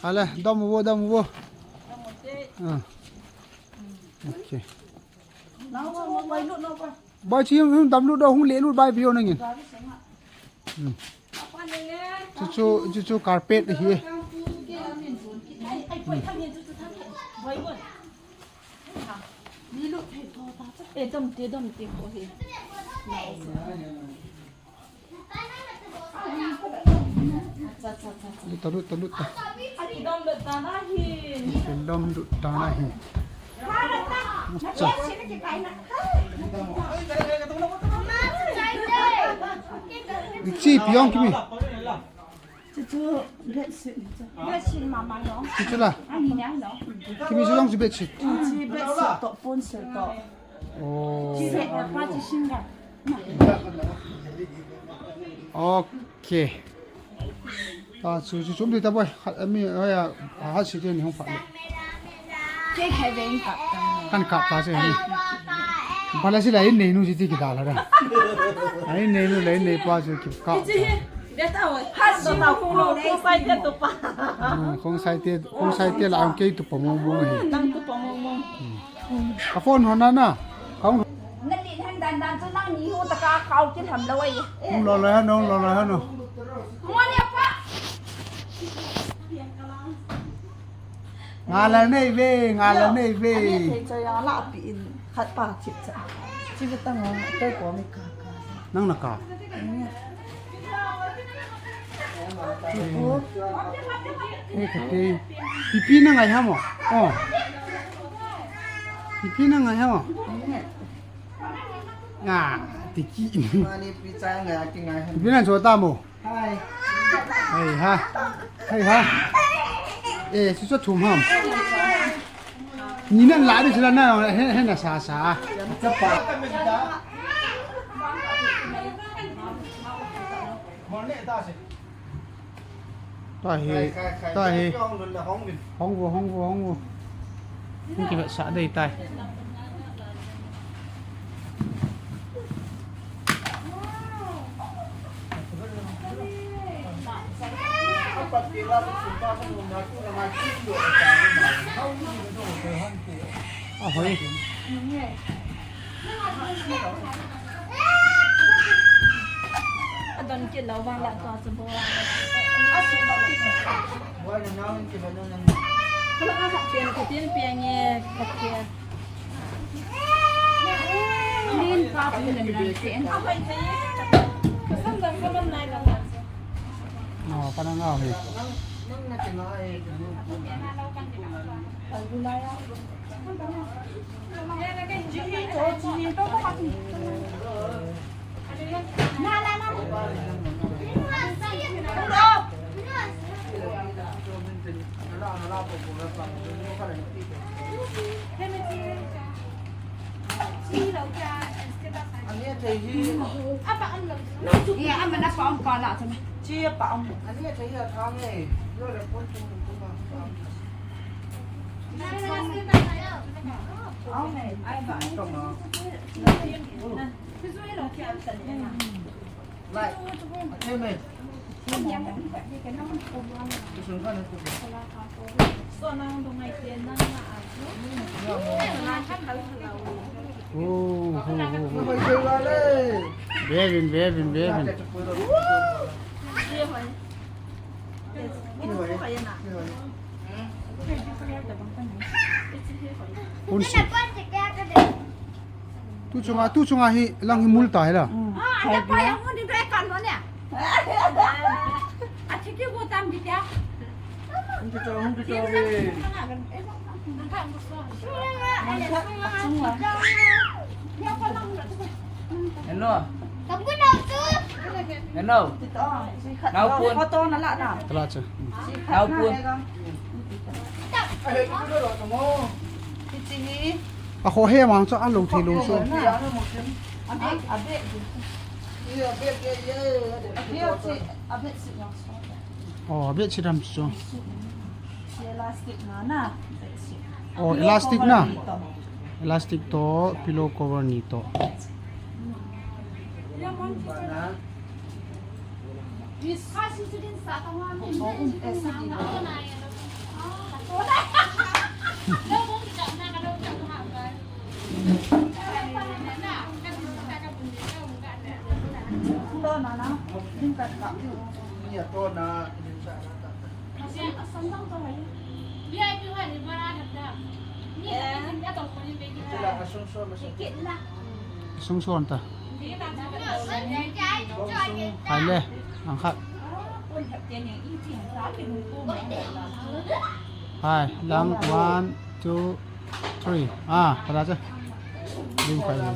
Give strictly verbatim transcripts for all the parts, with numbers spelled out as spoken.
Ale, dam vo, dam vo. Ah. Okay. Bai chi hung dam lut da, hung le lut bai pio nangin. Hmm. Chu chu, chu chu carpet hi. Lut ta, lut ta, lut ta. Kidam lut ta na hi. Kidam lut ta na hi. Acha. Ichi piong kimi. Chu chu bedsheet ni chu. Bedsheet mama no. Chu chu la. Ani ni no. Kimi chu long chu bedsheet. Chu bedsheet to pon se to. Oh. Chu bedsheet pa chu singa. Okay. Ta chu chu chum di ta boi. Khat ami aya ha si te ni hung pha. Ke he ve in kap ta. Kan kap ta se ni. Bala si la in nei nu si ti ki da la da. Ai nei nu la in nei pa si ki kap. Beta oi. Ha so ta ko lo ko sai te to pa. Ah, kong sai te, kong sai te la ang ke to pa mo mo hi. Nang to pa mo mo. Ka phone ho na na. Kong. Na li han dan dan chu nang ni hu ta ka kau ki tham lo ai. Hung lo lo ha no, lo lo ha no. Mo ne pa. Nga la nei ve, nga la nei ve. Ani thei cha ya la pi in khat pa chip cha. Chi ve ta nga, to ko mi ka ka. Nang na ka. Ko. Eh, ka te. Pipi na ngai ha mo. Oh. Pipi na ngai ha mo. Nga, tiki. Mani pi cha ngai ki ngai ha. Pipi na cho ta mo. Hai. Hai ha. Hai ha. Eh, su sa thum ham. Ni nan la di sila na he he na sa sa. Chapa. Ta hi. Ta hi. Hong vo, hong vo, hong vo. Hung kibet sa dei tai. Ahoi. Adon kit lou vang la tua chu bol a. Bol na nang kit lou nang. Kala ka khat pen, khat pen pen nge, khat pen. Min pa pu nan nan pen. Ka sam dang ka man nai la. Oh, ka nang au hi. Nang, nang na kit nai. Ai bu lai a. Oh, oh, oh, oh. Bevin, bevin, bevin. Unsi. Tu chunga, tu chunga hi lang hi mul ta hi la. Hello. Hello. Nau pun. Photo na la na. Tala cha. Nau pun. A kho he mang chu a lo thei lo chu. A bek, a bek. A bek si, a bek si yang so. Oh, a bek si dam chu. Elastic na na. Oh, elastic na. Elastic to pillow cover ni to. This. Oh, um, eh, sa di. Sung suan ta. Hai le, ang khat. Hai, lang, one, two, three. Ah, pada cha. Lim khai lim.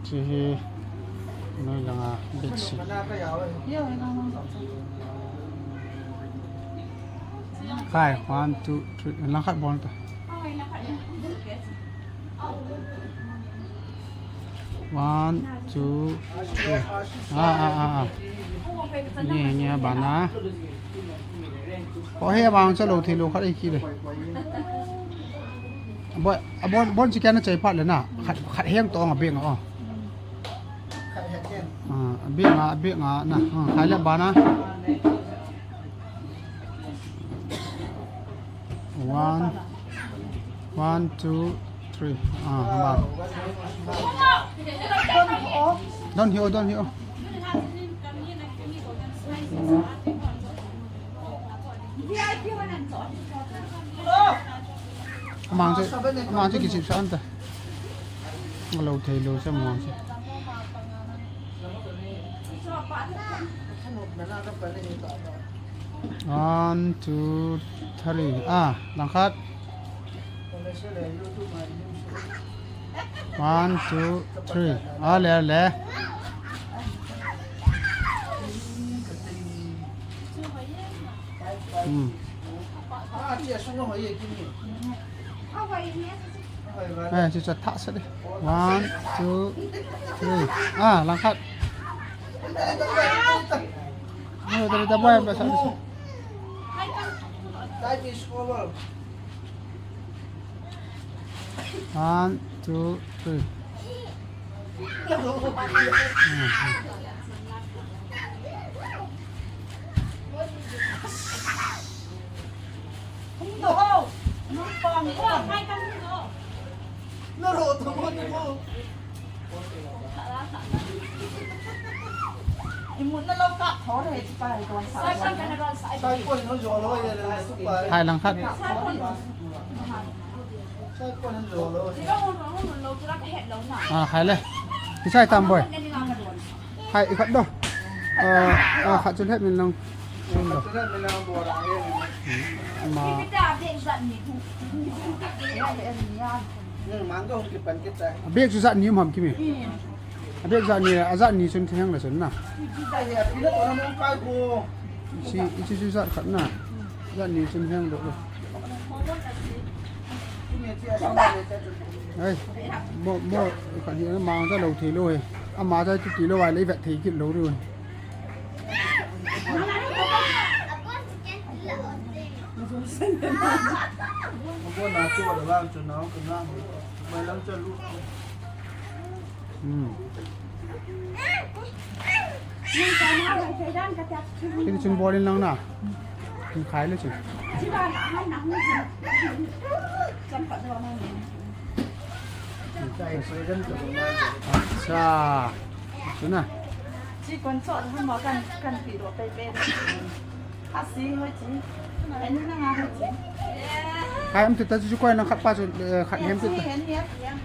Chi hi noi langa bedsheet. Khai, one, two, three. Lang khat bol ta. One, two, three. Ah, ah, ah, ah. Nge, nge, bana. Ko he bang cha lou thei lou khat ei ki le. Bon, bon, bon chi kya na chai phat le na. Khat, khat heng tong a beng a, oh. Ah, a beng a, a beng a na. Ah, khai le bana. One, one, two, three. Ah, bana. Don't hit, oh, don't hit, oh. Amang chu, amang chu kisip san ta. Lou thei lou sa amang chu. One, two, three. Ah, lang khat. One, two, three. Ah, le, le. Hmm. Eh, chu cha tha sa de. One, two, three. Ah, lang khat. Oh, tadi tak apa yang biasa. One, two, three. Hai lang khat. Ah, hai le. Kisai tam boi. Hai, i khat do. Ah, ah, khat chu lhep min lang. Sun do. Ma. Bag chu jat ni um ham kimi. A bag jat ni, a jat ni chun heng le chun na. Si, i chu chu jat khat na. Jat ni chun heng do. Ai, mo, mo, khat hi mang ta lou thei lou he. Ama ta tu ti lou ai le vet thei kit lou ru. Hmm. Kini chun bol in lang na. Kin khai le chun. Sa. Chuna. Chi kon chot hun mo kan, kan pi ro pe pe. Asi hoi chi. Ani na nga hoi chi. Hai, am tu ta chu koi na khat pa chu, eh, khat hem tu ta. Hen ni, hen ni.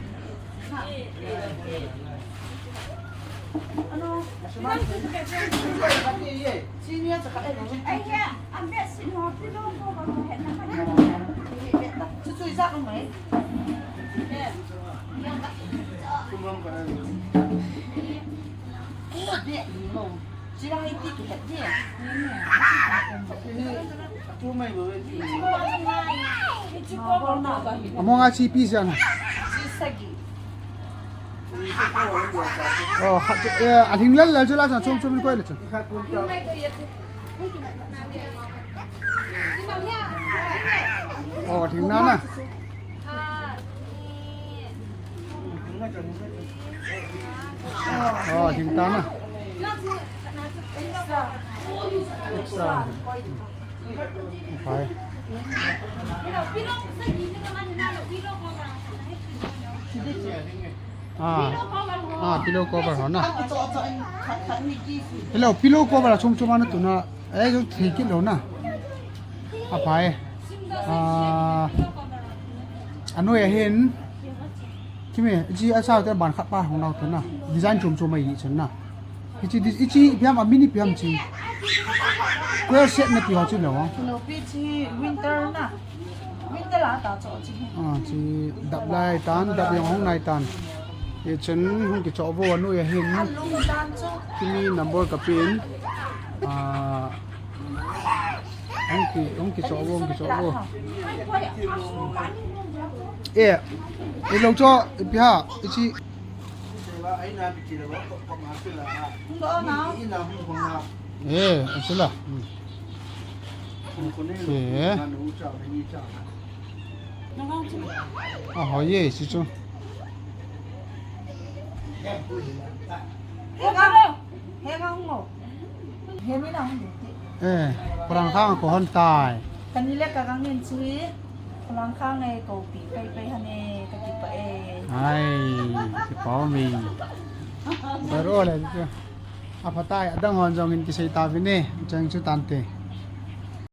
Amonga chi pi sian. Oh, khat, eh, a hing lal lal chu la chun chom chom in koi le chun. Oh, hing na na. Oh, hing ta na. Extra. Fai. Ah, ah, pillow cover ho na. Hello, pillow cover a chom chom a na tuna. Eh, jo thei kit lou na. Aphai. Ah, anoi ahin. Kime, hiche asao te ban khat pa hung nau tuna. Design chom chom a hi chun na. Hiche dis, hiche phiam a mini phiam chi. Square set na ti ho chu lo. Lo pi chi winter na. Winter la ta cho chi. Ah, chi dap lai tan, dap jong hung nai tan. Hichun hung kichoh vo anoi ahin. Alung tan cho. Kimi number ka pin. Ah, hung ki, hung kichoh vo, hung kichoh vo. Eh, eh, lo cho, eh, pi ha, eh, chi. Eh, eh, sila. Hmm. Eh. Ah, ho ye, si chu. He ga, he ga hung mo. He mi na hung ti. Eh, parang khang ko hon tai. Kani le ka gang in chi. Parang khang e ko pi pai pai hane ka ti pa e. Ai, si pa mi. Baro le chu. Aphatai, adang hon jong in kisei ta vin e. Chang chu tante.